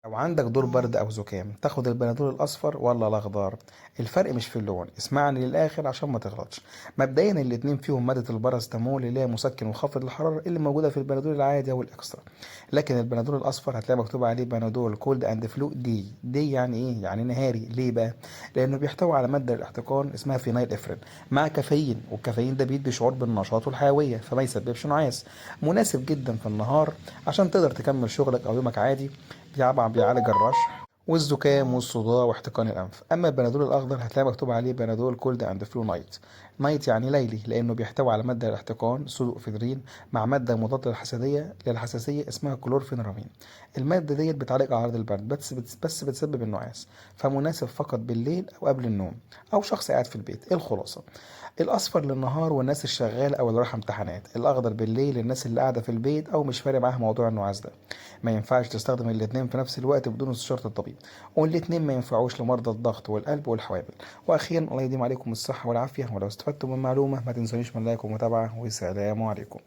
لو عندك دور برد او زكام تاخد البنادول الاصفر ولا الاخضر؟ الفرق مش في اللون، اسمعني للاخر عشان ما تغلطش. مبدئيا الاتنين فيهم مادة الباراسيتامول اللي هي مسكن وخافض للحرارة اللي موجودة في البنادول العادي او الاكسترا، لكن البنادول الاصفر هتلاقي مكتوب عليه بنادول cold and flu day. day يعني ايه؟ يعني نهاري. ليه بقى؟ لانه بيحتوي على مادة الاحتقان اسمها phenylephrine مع كافيين، والكافيين ده بيدي شعور بالنشاط والحيوية فما يسببش نعاس، مناسب جدا في النهار عشان تقدر تكمل شغلك او يومك عادي. طبعا بيعالج الرشح والزكام والصداع واحتقان الانف. اما البنادول الاخضر هتلاقي مكتوب عليه بنادول cold and flu night. night يعني ليلي، لانه بيحتوي على مادة الاحتقان سودوإفيدرين مع مادة مضادة للحساسيه اسمها chlorpheniramine. المادة ديت بتعالج اعراض البرد بس بتسبب النعاس، فمناسب فقط بالليل او قبل النوم او شخص قاعد في البيت. ايه الخلاصة؟ الاصفر للنهار والناس الشغاله او اللي رايحة امتحانات، الاخضر بالليل للناس اللي قاعدة في البيت او مش فارق معاها موضوع النعاس ده. ما ينفعش تستخدم الاتنين في نفس الوقت بدون استشاره الطبيب، والاتنين ما ينفعوش لمرضى الضغط والقلب والحوامل. واخيرا الله يديم عليكم الصحة والعافية، ولو استفدتم من معلومة ما تنسونيش من like ومتابعة، والسلام عليكم.